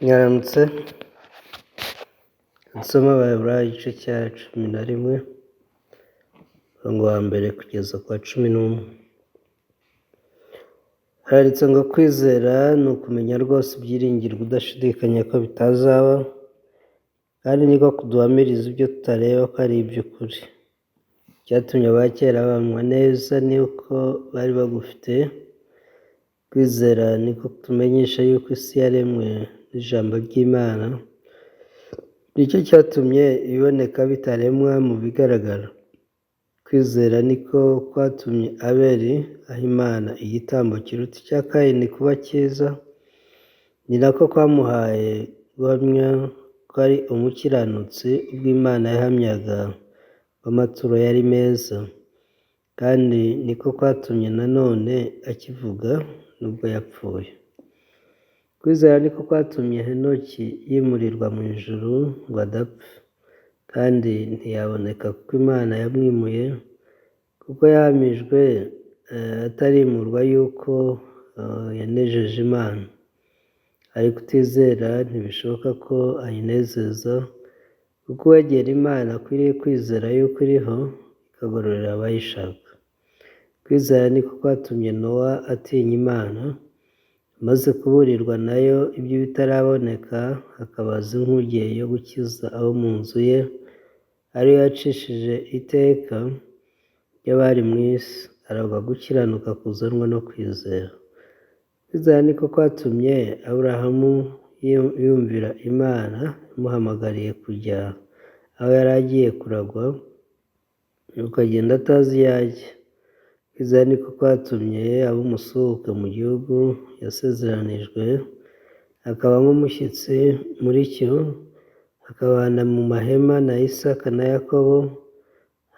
Mwaramutse, nsoma Abaheburayo igice cya 11, umurongo wa mbere kugeza ku wa 11. Handitse ngo kwizera ni ukumenya rwose ibyiringirwa udashidikanya ko bitazaba, kandi niko kuduhamiriza ibyo tutareba ko ari iby'ukuri. Icyatumye abakera bamwa neza ni uko bari bagufite. Kwizera niko kutumenyesha yuko isi yaremwe n'ijambo ry'Imana, nicyo cyatumye iboneka bitaremwa mu bigaragara. Kwizera niko kwatumye Abeli aha Imana igitambo kiruta icya Kayini kuba cyiza, ni nako kwamuhaye guhamya ko ari umukiranutsi ubwo Imana yahamyaga ko amaturo yari meza, kandi niko kwatumye nanone akivuga nubwo yapfuye. Kwizera niko kwatumye Henoki yimurirwa mu ijuru ngo adapfa, kandi ntiyaboneka kuko Imana yamwimuye, kuko yahamijwe atarimurwa yuko yanejeje Imana. Ariko utizera ntibishoboka ko ayinezeza, kuko uwegera Imana akwiriye kwizera yuko iriho, ikagororera abayishaka. Kwizera niko kwatumye Nowa atinya Imana, amaze kuburirwa nayo iby'ibitaraboneka, akabaza inkuge yo gukiza abo mu nzu ye, ariyo yacishije iteka ry'abari mu isi, aragwa gukiranuka kuzanwa no kwizera. Kwizera niko kwatumye Aburahamu yumvira Imana imuhamagariye kujya aho yari agiye kuragwa, nuko agenda atazi iyo ajya. Kwizera niko kwatumye aba umusuhuke mu gihugu yasezeranijwe, akaba nk'umushyitsi muri cyo, akabana mu mahema na Isaka na Yakobo,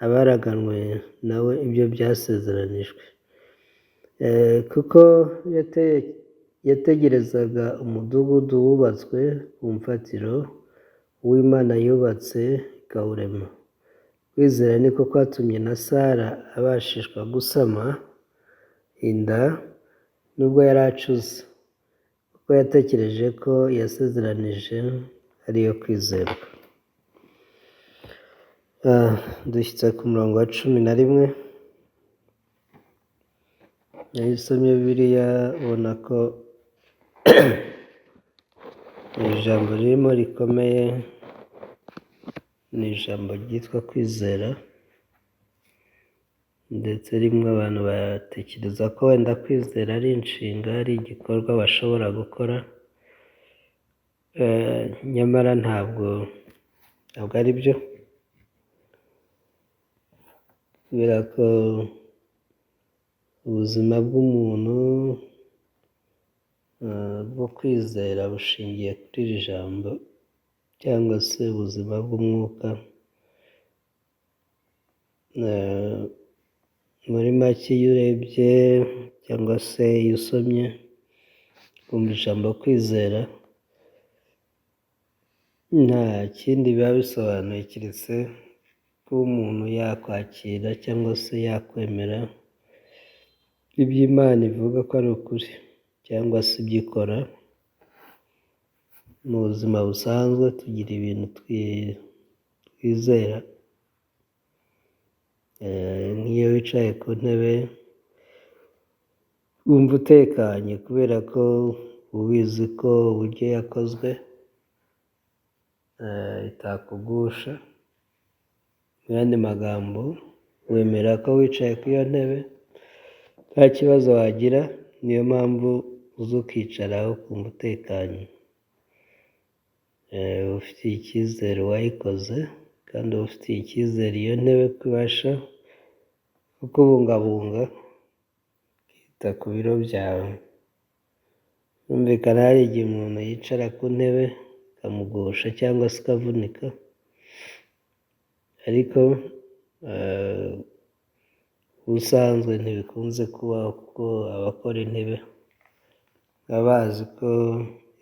abaraganwe nawe ibyo byasezeranijwe. Kuko yategerezaga umudugudu wubatswe ku mfatiro, uw'Imana yubatse ikawurema. Kwizera niko kwatumye na Sara abashishwa gusama inda nubwo yari acuze, kuko yatekereje ko yasezeranije ari iyo kwizerwa. Dushyitse ku murongo wa 11, iyo usomye Bibiliya ubona ko ijambo ririmo rikomeye ni ijambo ryitwa kwizera, ndetse rimwe abantu batekereza ko wenda kwizera ari inshinga, ari igikorwa bashobora gukora, nyamara ntabwo ari byo, kubera ko ubuzima bw'umuntu bwo kwizera bushingiye kuri iri jambo, cyangwa se ubuzima bw'umwuka. Muri make iyo urebye cyangwa se iyo usomye wumva ijambo kwizera, nta kindi biba bisobanuye keretse kuba umuntu yakwakira cyangwa se yakwemera ibyo Imana ivuga ko ari ukuri, cyangwa se ibyo ikora. Mu buzima busanzwe tugira ibintu twizera, nk'iyo wicaye ku ntebe wumva utekanye kubera ko ubizi ko uburyo yakozwe itakugusha. Mu yandi magambo wemera ko wicaye kuri iyo ntebe nta kibazo wagira, niyo mpamvu uza ukicaraho ukumva utekanye. Uba ufitiye icyizere uwayikoze, kandi uba ufitiye icyizere iyo ntebe ko ibasha kukubungabunga, ikita ku biro byawe. Birumvikana hari igihe umuntu yicara ku ntebe ikamugusha cyangwa se ikavunika, ariko ubusanzwe ntibikunze kubaho kuko abakora intebe baba bazi ko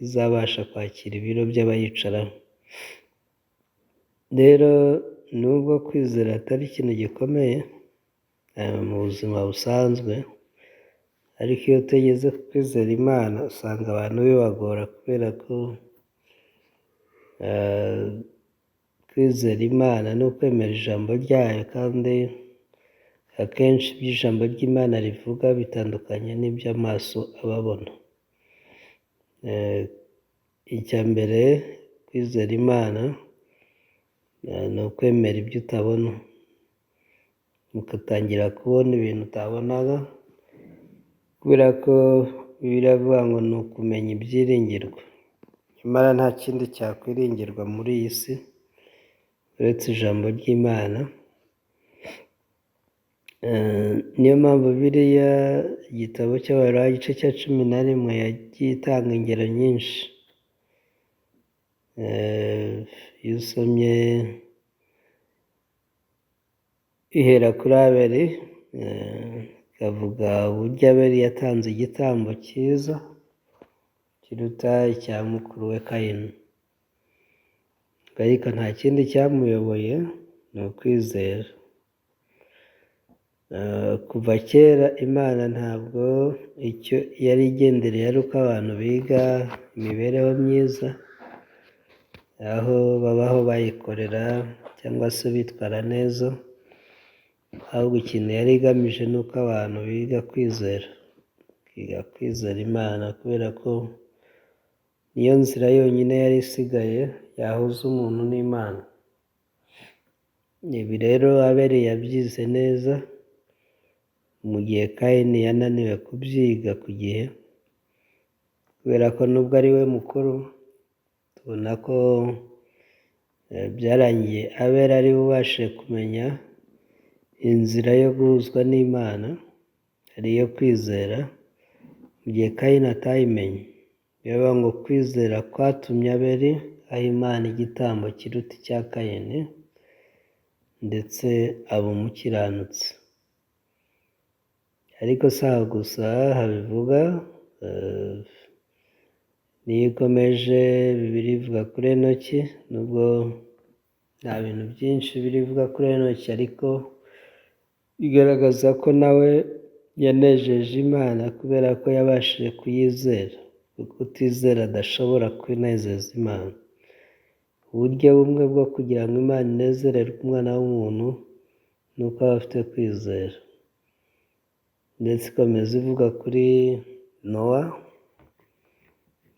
izabasha kwakira ibiro by'abayicaraho. Rero nubwo kwizera atari ikintu gikomeye mu buzima busanzwe, ariko iyo utageze ku kwizera Imana usanga abantu bibagora kubera ko Kwizera Imana ni ukwemera ijambo ryayo, kandi akenshi ibyo ijambo ry'Imana rivuga bitandukanye n'ibyo amaso aba abona. Icya mbere, kwizera Imana ni ukwemera ibyo utabona, ugatangira kubona ibintu utabonaga, kubera ko Bibiliya iravuga ngo ni ukumenya ibyiringirwa. Nyamara nta kindi cyakwiringirwa muri iyi si uretse ijambo ry'Imana. Niyo mpamvu biriya igitabo cy'Abaheburayo igice cya 11 yagiye itanga ingero nyinshi. Iyo usomye ihera kuri Abeli, ikavuga uburyo Abeli yatanze igitambo cyiza kiruta icya mukuru we Kayini, ariko nta kindi cyamuyoboye ni ukwizera. Kuva kera Imana ntabwo icyo yari igendereye ari uko abantu biga imibereho myiza, aho babaho bayikorera cyangwa se bitwara neza, ahubwo ikintu yari igamije ni uko abantu biga kwizera, biga kwizera Imana, kubera ko niyo nzira yonyine yari isigaye yahuza umuntu n'Imana. Ibi rero Abeli yabyize neza, mu gihe Kayini yananiwe kubyiga ku gihe, kubera ko nubwo ari we mukuru, tubona ko byarangiye Abeli ari we ubashije kumenya inzira yo guhuzwa n'Imana, ariyo kwizera, mu gihe Kayini atayimenye. Bivuga ngo kwizera kwatumye Abeli aha Imana igitambo kiruta icya Kayini, ndetse aba umukiranutsi. Ariko si aho gusa habivuga, niyo ikomeje Bibiliya ivuga kuri Enoki, nubwo nta bintu byinshi Bibiliya ivuga kuri Enoki, ariko igaragaza ko nawe yanejeje Imana kubera ko yabashije kuyizera, kuko utizera adashobora kunezeza Imana. Uburyo bumwe bwo kugira ngo Imana inezererwe umwana w'umuntu ni uko aba afite kwizera. Ndetse ikomeza ivuga kuri Nowa.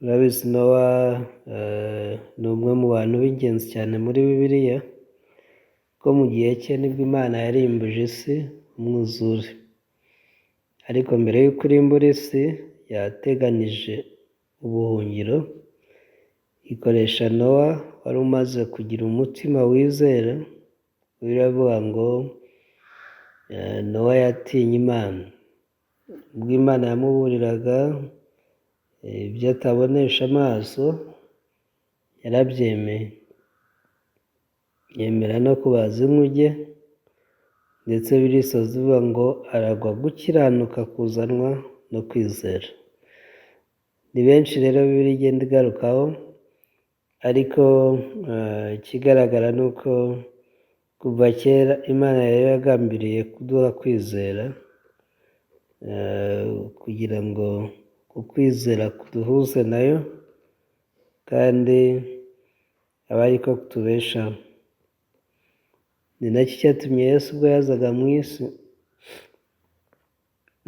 Urabizi Nowa ni umwe mu bantu b'ingenzi cyane muri Bibiliya, ko mu gihe cye nibwo Imana yarimbuje isi umwuzure. Ariko mbere y'uko irimbura isi, yateganije ubuhungiro, ikoresha Nowa wari umaze kugira umutima wizera. Biravuga ngo Nowa yatinye Imana. Ubwo Imana yamuburiraga ibyo atabonesha amaso, yarabyemeye, yemera no kubaza inkuge, ndetse birisoza ivuga ngo aragwa gukiranuka kuzanwa no kwizera. Ni benshi rero Bibiliya igenda igarukaho, ariko ikigaragara ni uko kuva kera Imana yari yagambiriye kuduha kwizera, kugira ngo ukwizera kuduhuze nayo, kandi abe ariko kutubeshaho. Ni nacyo cyatumye Yesu ubwo yazaga mu isi,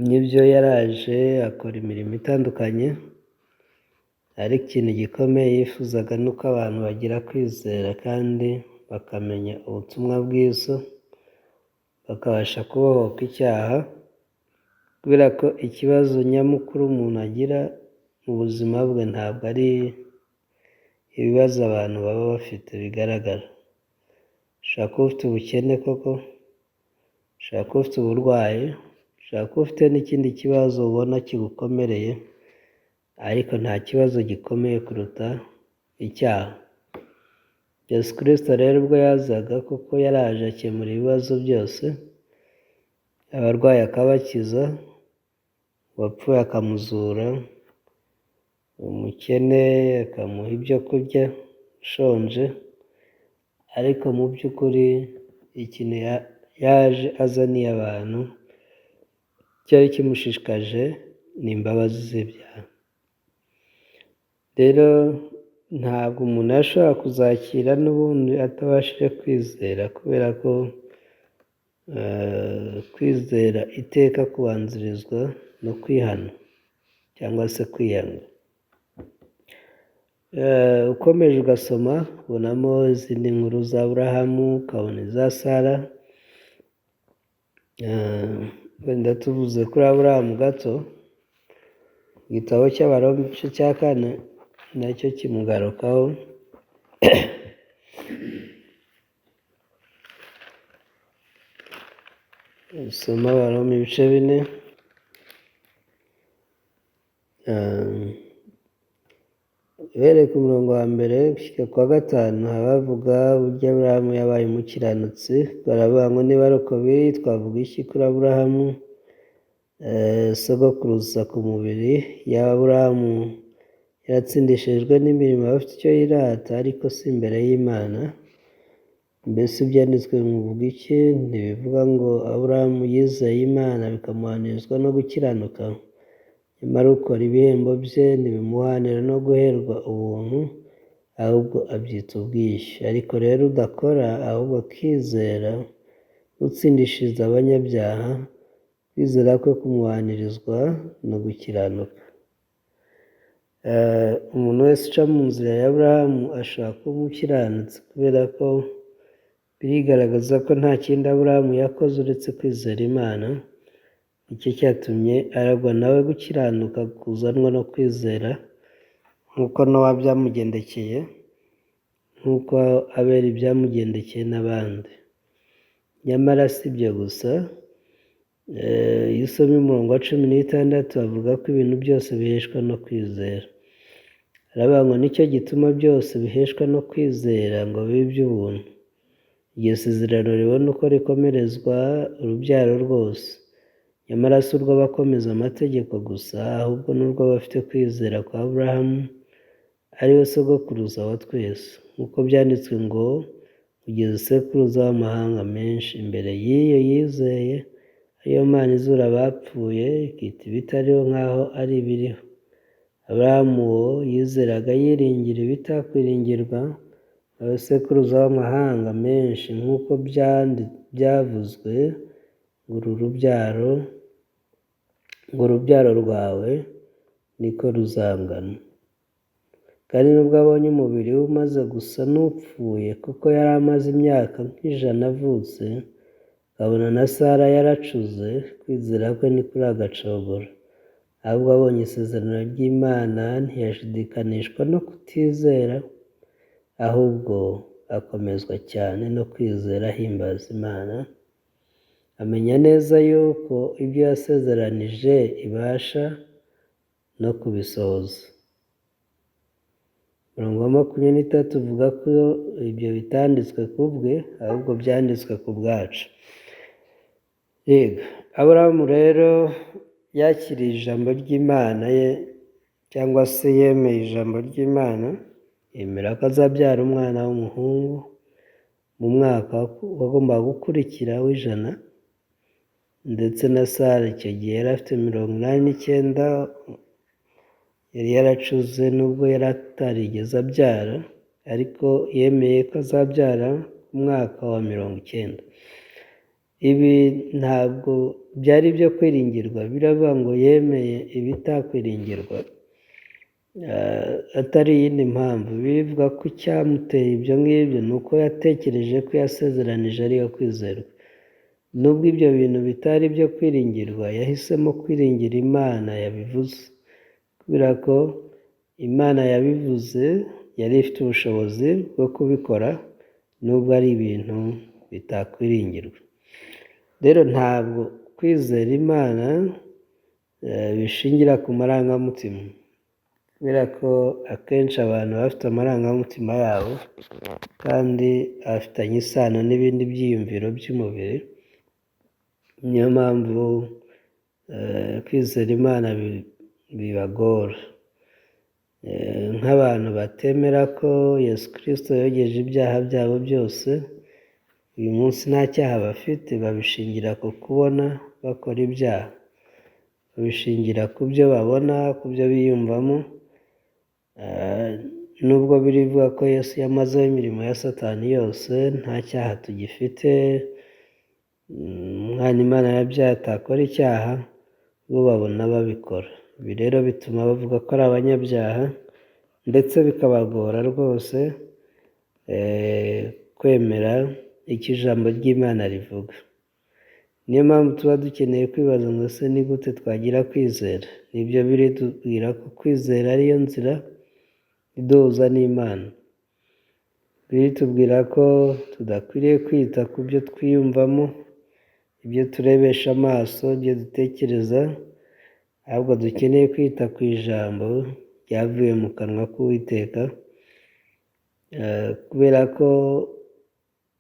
nibyo yaraje akora imirimo itandukanye, ariko ikintu gikomeye yifuzaga ni uko abantu bagira kwizera kandi bakamenya ubutumwa bwiza, bakabasha kubohoka icyaha, kubera ko ikibazo nyamukuru umuntu agira mu buzima bwe ntabwo ari ibibazo abantu baba bafite bigaragara. Ushobora kuba ufite ubukene koko, ushobora kuba ufite uburwayi, ushobora kuba ufite n'ikindi kibazo ubona kigukomereye, ariko nta kibazo gikomeye kuruta icyaha. Yesu Kristo rero ubwo yazaga kuko yaraje akemura ibibazo byose, abarwayi akabakiza, uwapfuye akamuzura, umukene akamuha ibyo kurya ushonje, ariko mu by'ukuri ikintu yaje azaniye abantu cyari kimushishikaje ni imbabazi z'ibyaha. Rero Ntabwo umuntu yashobora kuzakira n'ubundi atabashije kwizera, kubera ko kwizera iteka kubanzirizwa no kwihana cyangwa se kwiyanga. Ukomeje ugasoma ubonamo izindi nkuru za Aburahamu, ukabona iza Sara. Wenda tuvuze kuri Aburahamu gato, igitabo cy'Abaroma igice cya 4 nacyo kimugarukaho. Usoma Abaroma ibice 4, uhereye ku murongo wa 1 gushyika ku wa 5, haba havuga uburyo Aburahamu yabaye umukiranutsi. Baravuga ngo niba ari uko biri, twavuga iki kuri Aburahamu sogokuruza ku mubiri? Yaba Aburahamu yaratsindishijwe n'imirimo, aba afite icyo yirata, ariko si imbere y'Imana. Mbese ibyanditswe bivuga iki? Ntibivuga ngo Aburahamu yizeye Imana bikamuhanirizwa no gukiranuka? Nyamara ukora ibihembo bye ntibimuhanira no guherwa ubuntu, ahubwo abyita ubwishyu. Ariko rero udakora, ahubwo akizera utsindishiriza abanyabyaha, kwizera kwe kumuhanirizwa no gukiranuka. Umuntu wese uca mu nzira ya Aburahamu ashobora kuba umukiranutsi, kubera ko birigaragaza ko nta kindi Aburahamu yakoze uretse kwizera Imana. Nicyo cyatumye aragwa nawe gukiranuka kuzanwa no kwizera, nk'uko Nowa byamugendekeye, nk'uko Abeli byamugendekeye n'abandi. Nyamara si ibyo gusa, iyo usomye umurongo wa 16 avuga ko ibintu byose biheshwa no kwizera. Aravuga ngo nicyo gituma byose biheshwa no kwizera ngo bibe iby'ubuntu. Iryo sezerano ribona uko rikomerezwa urubyaro rwose. Nyamara si urw'abakomeza amategeko gusa, ahubwo n'urw'abafite kwizera kwa Aburahamu, ari we sogokuruza wa twese. Nk'uko byanditswe ngo kugeza sekuruza w'amahanga menshi imbere y'iyo yizeye, ariyo Mana izura abapfuye, ikita ibitariho nk'aho ari ibiriho. Aburahamu uwo yizeraga yiringira ibitakwiringirwa, aba sekuruza w'amahanga menshi, nk'uko byavuzwe ngo urubyaro rwawe niko ruzangana. Kandi nubwo abonye umubiri we umaze gusa n'upfuye, kuko yari amaze imyaka nk'100 avutse, akabona na Sara yaracuze, kwizera kwe ntikuragacogora. Ahubwo abonye isezerano ry'Imana ntiyashidikanishwa no kutizera, ahubwo akomezwa cyane no kwizera ahimbaza Imana, amenya neza yuko ibyo yasezeranije ibasha no kubisohoza. Umurongo wa 23 uvuga ko ibyo bitanditswe ku bwe, ahubwo byanditswe ku bwacu. Yego, Aburahamu rero yakiriye ijambo ry'Imana ye, cyangwa se yemeye ijambo ry'Imana, yemera ko azabyara umwana w'umuhungu mu mwaka wagombaga gukurikira w'100, ndetse na Sara icyo gihe yari afite 89, yari yaracuze nubwo yari atarigeze abyara, ariko yemeye ko azabyara mu mwaka wa 90. Ibi ntabwo byari ibyo kwiringirwa, biravuga ngo yemeye ibitakwiringirwa, atari iyindi mpamvu. Bivuga ko icyamuteye ibyo ngibyo ni uko yatekereje ko yasezeranije ariyo kwizerwa. Nubwo ibyo bintu bitari ibyo kwiringirwa, yahisemo kwiringira Imana yabivuze, kubera ko Imana yabivuze yari ifite ubushobozi bwo kubikora, nubwo ari ibintu bitakwiringirwa. Rero ntabwo kwizera Imana bishingira ku marangamutima, kubera ko akenshi abantu bafite amarangamutima yabo kandi afitanye isano n'ibindi byiyumviro by'umubiri. Niyo mpamvu kwizera Imana bibagora. Nk'abantu batemera ko Yesu Kristo yogeje ibyaha byabo byose, uyu munsi nta cyaha bafite, babishingira ku kubona bakora ibyaha, babishingira ku byo babona, ku byo biyumvamo. Nubwo birivuga ko Yesu yamazeho imirimo ya Satani yose, nta cyaha tugifite, umwana Imana yabyaye atakora icyaha, bo babona babikora. Ibi rero bituma bavuga ko ari abanyabyaha, ndetse bikabagora rwose kwemera icyo ijambo ry'Imana rivuga. Niyo mpamvu tuba dukeneye kwibaza ngo ese ni gute twagira kwizera? Nibyo biritubwira ko kwizera ariyo nzira iduhuza n'Imana. Biritubwira ko tudakwiriye kwita ku byo twiyumvamo, ibyo turebesha amaso, ibyo dutekereza, ahubwo dukeneye kwita ku ijambo ryavuye mu kanwa k'Uwiteka, kubera ko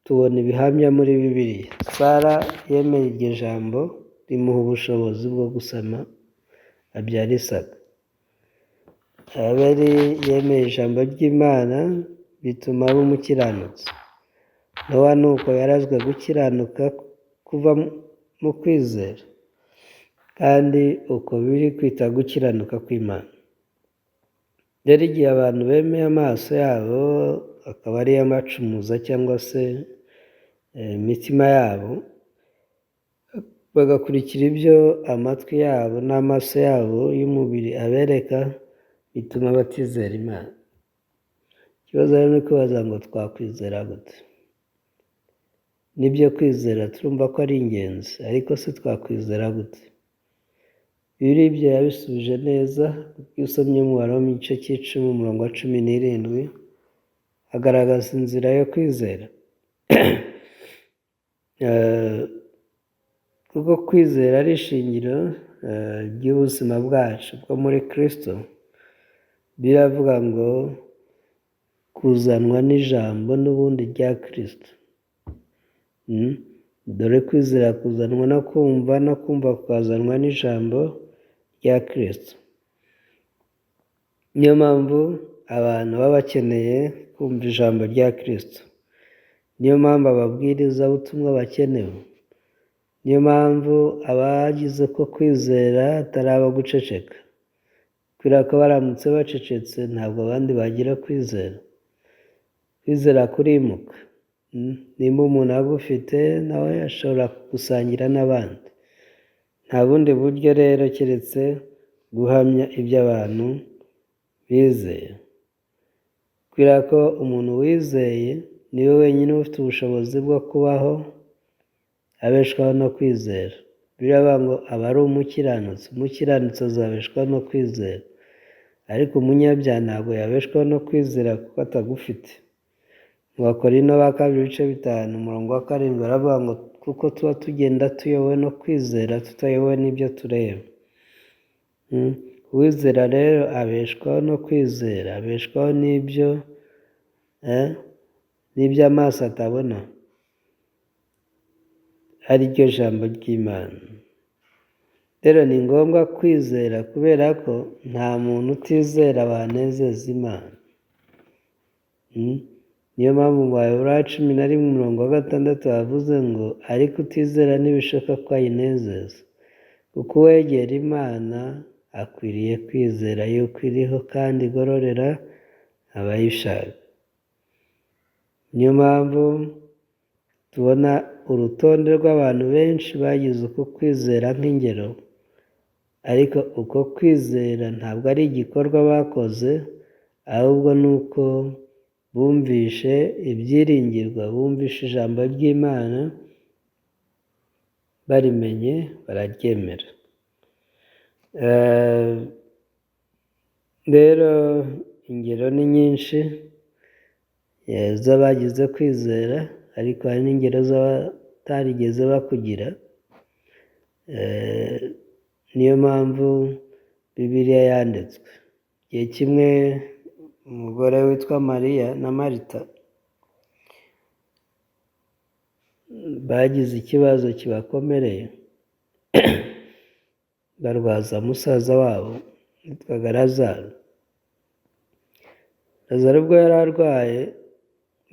tubona ibihamya muri Bibiliya. Sara yemeye iryo jambo rimuha ubushobozi bwo gusama abyara Isaka. Abeli yemeye ijambo ry'Imana bituma aba umukiranutsi. Nowa nuko yarazwe gukiranuka kuva mu kwizera, kandi uko biri kwita gukiranuka kw'Imana. Rero igihe abantu bemeye amaso yabo akaba ariyo abacumuza cyangwa se imitima yabo, bagakurikira ibyo amatwi yabo n'amaso yabo y'umubiri abereka, bituma batizera Imana. Ikibazo rero ni ukwibaza ngo twakwizera gute? Nibyo kwizera turumva ko ari ingenzi, ariko se twakwizera gute? Bibiliya ibyo yabisubije neza, iyo usomye mu Baroma igice cy'icumi umurongo wa 17, agaragaza inzira yo kwizera. Kuko kwizera ari ishingiro ry'ubuzima bwacu bwo muri Kristo, biravuga ngo kuzanwa n'ijambo n'ubundi rya Kristo. Dore kwizera kuzanwa no kumva, no kumva kukazanwa n'ijambo rya Kristo. Niyo mpamvu abantu baba bakeneye kumva ijambo rya Kristo. Niyo mpamvu ababwirizabutumwa bakenewe. Niyo mpamvu abagize ko kwizera atari abo guceceka, kubera ko baramutse bacecetse ntabwo abandi bagira kwizera. Kwizera kurimuka. Nimba umuntu agufite nawe ashobora gusangira n'abandi. Nta bundi buryo rero keretse guhamya ibyo abantu bizeye, kubera ko umuntu wizeye niwe wenyine ufite ubushobozi bwo kubaho abeshwaho no kwizera. Biravuga ngo aba ari umukiranutsi, umukiranutsi azabeshwaho no kwizera, ariko umunyabyaha ntabwo yabeshwaho no kwizera kuko atagufite. Mu Bakorinto ba kabiri ibice 5 umurongo wa 7 baravuga ngo kuko tuba tugenda tuyobowe no kwizera tutayobowe n'ibyo tureba. Uwizera rero abeshwaho no kwizera, abeshwaho n'ibyo n'ibyo amaso atabona, ari ryo jambo ry'Imana. Rero ni ngombwa kwizera kubera ko nta muntu utizera wanezeza Imana. Niyo mpamvu mu Baheburayo 11 umurongo wa 6 bavuze ngo ariko utizera ntibishoboka ko ayinezeza, kuko uwegera Imana akwiriye kwizera yuko iriho kandi igororera abayishaka. Niyo mpamvu tubona urutonde rw'abantu benshi bagize uko kwizera nk'ingero, ariko uko kwizera ntabwo ari igikorwa bakoze, ahubwo ni uko bumvishe ibyiringirwa, bumvishe ijambo ry'Imana, barimenye bararyemera. Rero ingero ni nyinshi z'abagize kwizera, ariko hari n'ingero z'abatarigeze bakugira. Niyo mpamvu Bibiliya yanditswe. Igihe kimwe umugore witwa Mariya na Marita bagize ikibazo kibakomereye, barwaza musaza wabo witwaga Lazaro. Lazaro ubwo yari arwaye,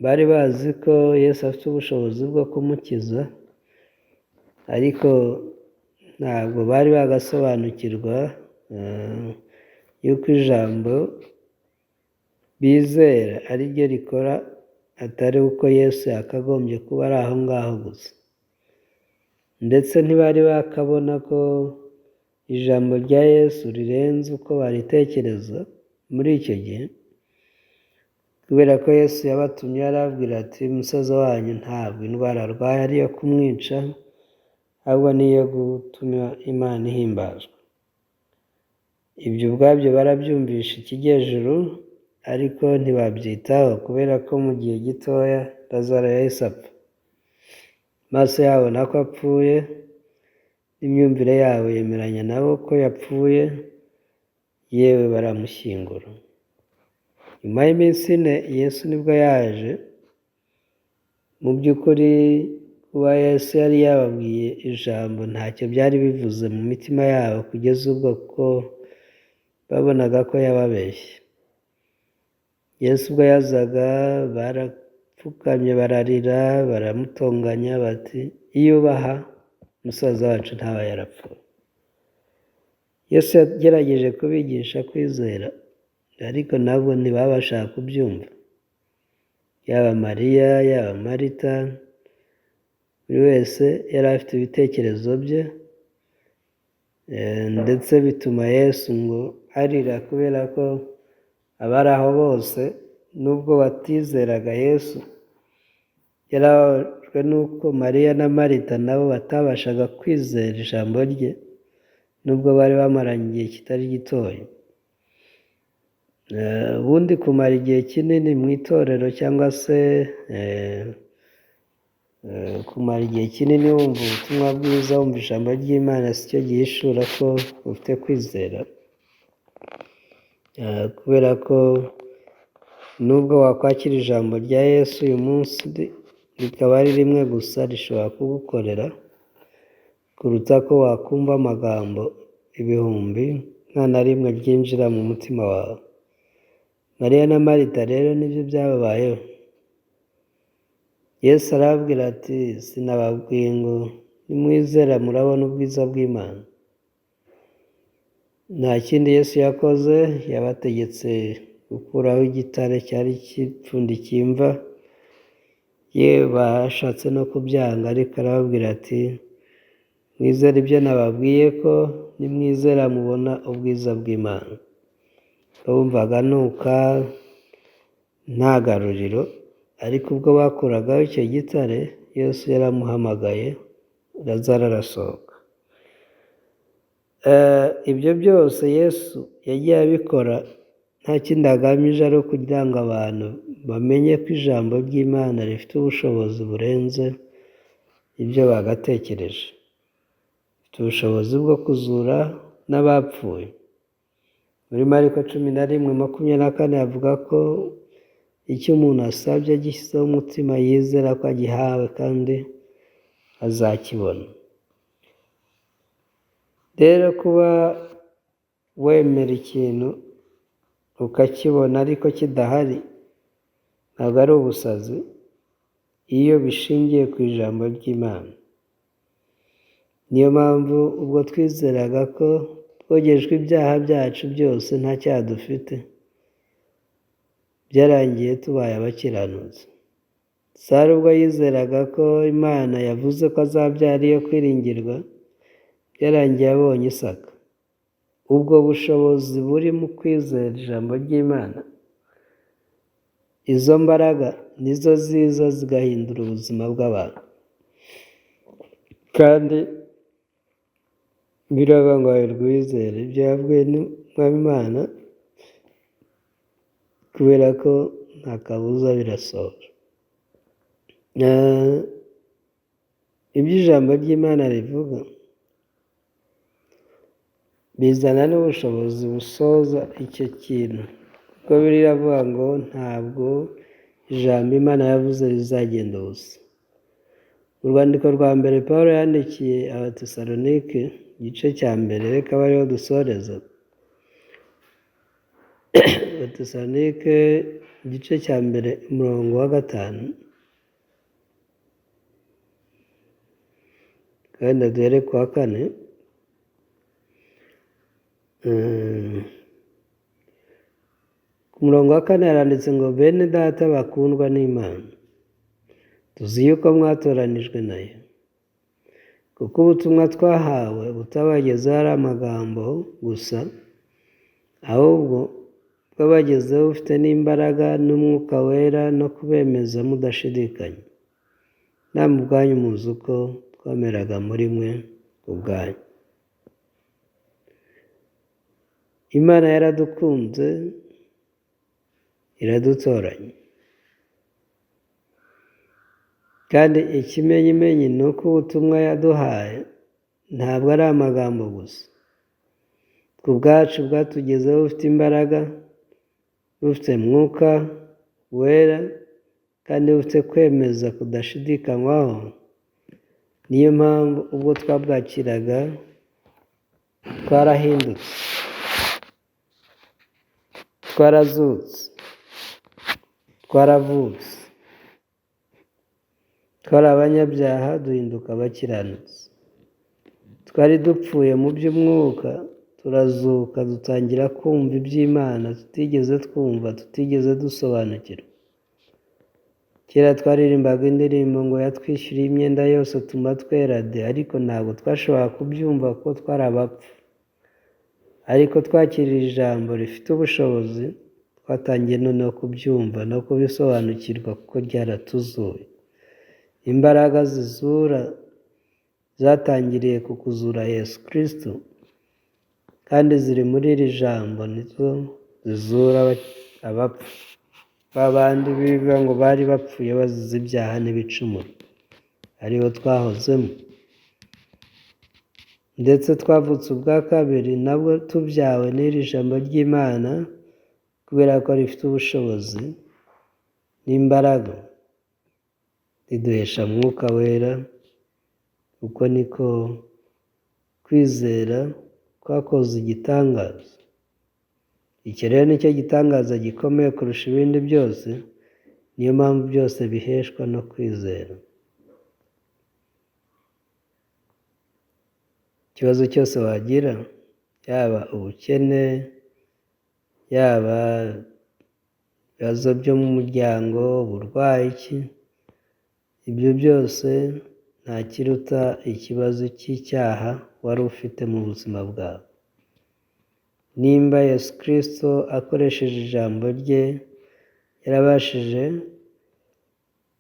bari bazi ko Yesu afite ubushobozi bwo kumukiza, ariko ntabwo bari bagasobanukirwa yuko ijambo bizera ari ryo rikora, atari uko Yesu yakagombye kuba ari aho ngaho gusa. Ndetse ntibari bakabona ko ijambo rya Yesu rirenze uko baritekereza muri icyo gihe, kubera ko Yesu yabatumye arababwira ati: "Musaza wanyu ntabwo indwara arwaye ari iyo kumwica, ahubwo ni iyo gutuma Imana ihimbazwa." Ibyo ubwabyo barabyumvisha ikijyejuru, ariko ntibabyitaho, kubera ko mu gihe gitoya Lazaro yahise apfa. Amaso yabo nako apfuye, n'imyumvire yabo yemeranya nabo ko yapfuye, yewe baramushyingura. Nyuma y'iminsi 4 Yesu nibwo yaje. Mu by'ukuri kuba Yesu yari yababwiye ijambo ntacyo byari bivuze mu mitima yabo, kugeza ubwo ko babonaga ko yababeshye. Yesu ubwo yazaga barapfukamye, bararira, baramutonganya bati: "Iyo ubaha musaza wacu ntaba yarapfuye." Yesu yagerageje kubigisha kwizera, ariko nabo ntibabashaga kubyumva. Yaba Mariya, yaba Marita, buri wese yari afite ibitekerezo bye, ndetse bituma Yesu ngo arira, kubera ko abari aho bose nubwo batizeraga Yesu, yarababajwe n'uko Mariya na Marita nabo batabashaga kwizera ijambo rye, nubwo bari bamaranye igihe kitari gitoya. Ubundi kumara igihe kinini mu itorero cyangwa se kumara igihe kinini wumva ubutumwa bwiza, wumva ijambo ry'Imana, si cyo gihishura ko ufite kwizera, kubera ko nubwo wakwakira ijambo rya Yesu uyu munsi rikaba ari rimwe gusa, rishobora kugukorera kuruta ko wakumva amagambo ibihumbi nta na rimwe ryinjira mu mutima wawe. Mariya na Marita rero nibyo byababayeho. Yesu arababwira ati: "Sinababwiye ngo nimwizera murabona ubwiza bw'Imana?" Nta kindi Yesu yakoze, yabategetse gukuraho igitare cyari gipfundikiye imva, yewe bashatse no kubyanga, ariko arababwira ati: "Mwizere ibyo nababwiye ko nimwizera mubona ubwiza bw'Imana." Bumvaga nuka nta garuriro, ariko ubwo bakuragaho icyo gitare, Yesu yaramuhamagaye, Lazaro arasohoka. Ibyo byose Yesu yagiye abikora nta kindi agamije, ari ukugira ngo abantu bamenye ko ijambo ry'Imana rifite ubushobozi burenze ibyo bagatekereje. Rifite ubushobozi bwo kuzura n'abapfuye. Muri Mariko 11:24 avuga ko icyo umuntu asabye agishyizeho umutima yizera ko agihawe kandi azakibona. Rero kuba wemera ikintu ukakibona ariko kidahari ntabwo ari ubusazi, iyo bishingiye ku ijambo ry'Imana. Niyo mpamvu ubwo twizeraga ko twogejwe ibyaha byacu byose nta cyaha dufite, byarangiye tubaye abakiranutsi. Sara ubwo yizeraga ko Imana yavuze ko azabyara iyo kwiringirwa, byarangiye abonye Isaka. Ubwo bushobozi buri mu kwizera ijambo ry'Imana, izo mbaraga nizo ziza zigahindura ubuzima bw'abantu. Kandi biravuga ngo hahirwa uwizera ibyo yabwiwe n'Umwami Imana, kubera ko nta kabuza birasohora. Ibyo ijambo ry'Imana rivuga bizana n'ubushobozi busoza icyo kintu, kuko biravuga ngo ntabwo ijambo Imana yavuze rizagenda ubusa. Mu rwandiko rwa mbere Pawulo yandikiye Abatesalonike, igice cya mbere, reka abe ariho dusoreza. Abatesalonike igice cya mbere umurongo wa 5, kandi duhere ku wa 4. Ku Ku murongo wa 4 haranditse ngo bene data bakundwa n'Imana, tuzi yuko mwatoranijwe nayo, kuko ubutumwa twahawe butabagezeho ari amagambo gusa, ahubwo bwabagezeho bufite n'imbaraga n'umwuka wera no kubemeza mudashidikanya. Namwe ubwanyu muzi uko twameraga muri mwe ubwanyu. Imana yaradukunze iradutoranya, kandi ikimenyimenyi ni uko ubutumwa yaduhaye ntabwo ari amagambo gusa. Ku bwacu bwatugezeho bufite imbaraga, bufite mwuka wera, kandi bufite kwemeza kudashidikanywaho. Niyo mpamvu ubwo twabwakiraga twarahindutse, twarazutse, twaravutse, twari abanyabyaha duhinduka abakiranutsi, twari dupfuye mu by'umwuka turazuka, dutangira kumva iby'Imana tutigeze twumva, tutigeze dusobanukirwa. Kera twaririmbaga indirimbo ngo yatwishyuriye imyenda yose tuma twera de, ariko ntabwo twashoboraga kubyumva kuko twari abapfu. Ariko twakiriye ijambo rifite ubushobozi, twatangiye noneho kubyumva no kubisobanukirwa kuko ryaratuzuye. Imbaraga zizura zatangiriye ku kuzura Yesu Kristo, kandi ziri muri iri jambo nizo zizura abapfu. Babandi bivuga ngo bari bapfuye bazize ibyaha n'ibicumuro, aribo twahozemo. Ndetse twavutse ubwa kabiri nabwo tubyawe n'iri jambo ry'Imana, kubera ko rifite ubushobozi n'imbaraga, riduhesha mwuka wera. Uko niko kwizera twakoze igitangaza. Iki rero nicyo gitangaza gikomeye kurusha ibindi byose, niyo mpamvu byose biheshwa no kwizera. Ikibazo cyose wagira, yaba ubukene, yaba ibibazo byo mu muryango, uburwayi, iki, ibyo byose nta kiruta ikibazo cy'icyaha wari ufite mu buzima bwawe. Nimba Yesu Kristo akoresheje ijambo rye yarabashije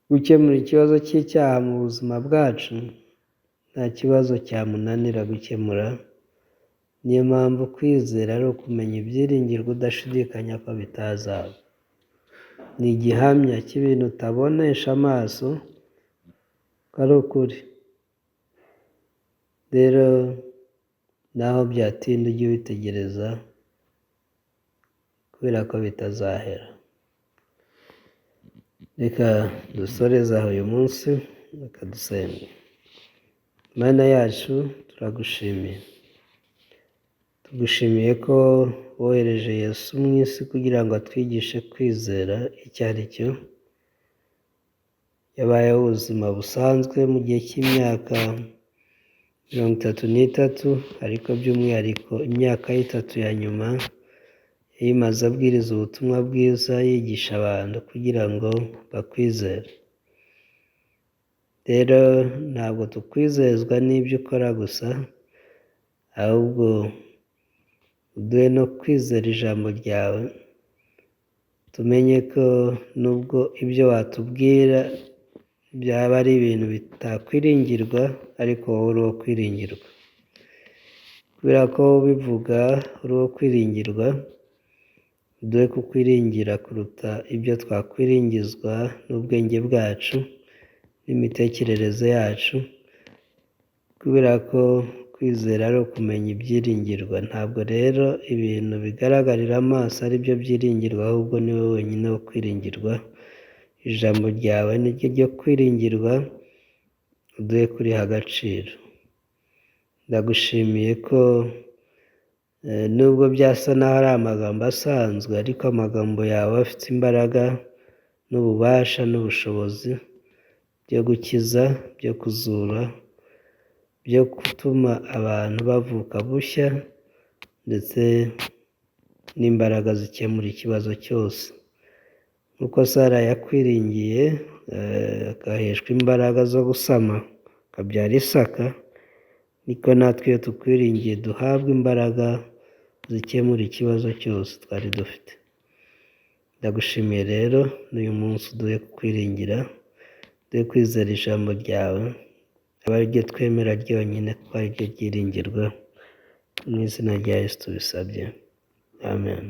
gukemura ikibazo cy'icyaha mu buzima bwacu, nta kibazo cyamunanira gukemura. Niyo mpamvu kwizera ari ukumenya ibyiringirwa udashidikanya ko bitazaba. Ni igihamya cy'ibintu utabonesha amaso ko ari ukuri. Rero naho byatinda ujye witegereza, kubera ko bitazahera. Reka dusoreze aho uyu munsi, reka dusenge. Mana yacu, turagushimiye. Tugushimiye ko wohereje Yesu mu isi kugira ngo atwigishe kwizera icyo ari cyo. Yabayeho ubuzima busanzwe mu gihe cy'imyaka 33, ariko by'umwihariko imyaka 3 ya nyuma yayimaze abwiriza ubutumwa bwiza, yigisha abantu kugira ngo bakwizere. Rero ntabwo tukwizezwa n'ibyo ukora gusa, ahubwo uduhe no kwizera ijambo ryawe, tumenye ko nubwo ibyo watubwira byaba ari ibintu bitakwiringirwa, ariko wowe uri uwo kwiringirwa. Kubera ko ubivuga uri uwo kwiringirwa, uduhe kukwiringira kuruta ibyo twakwiringizwa n'ubwenge bwacu n'imitekerereze yacu, kubera ko kwizera ari ukumenya ibyiringirwa. Ntabwo rero ibintu bigaragarira amaso ari byo byiringirwa, ahubwo ni wowe wenyine wo kwiringirwa. Ijambo ryawe ni ryo ryo kwiringirwa, uduhe kuriha agaciro. Ndagushimiye ko nubwo byasa n'aho ari amagambo asanzwe, ariko amagambo yawe afite imbaraga n'ububasha n'ubushobozi byo gukiza, byo kuzura, byo gutuma abantu bavuka bushya, ndetse n'imbaraga zikemura ikibazo cyose. Nk'uko Sara yakwiringiye akaheshwa imbaraga zo gusama akabyara Isaka, niko natwe iyo tukwiringiye duhabwa imbaraga zikemura ikibazo cyose twari dufite. Ndagushimiye rero n'uyu munsi uduhe kukwiringira, uduhe kwizera ijambo ryawe, abe ari ryo twemera ryonyine kuko ari ryo ryiringirwa, mu izina rya Yesu tubisabye, amen.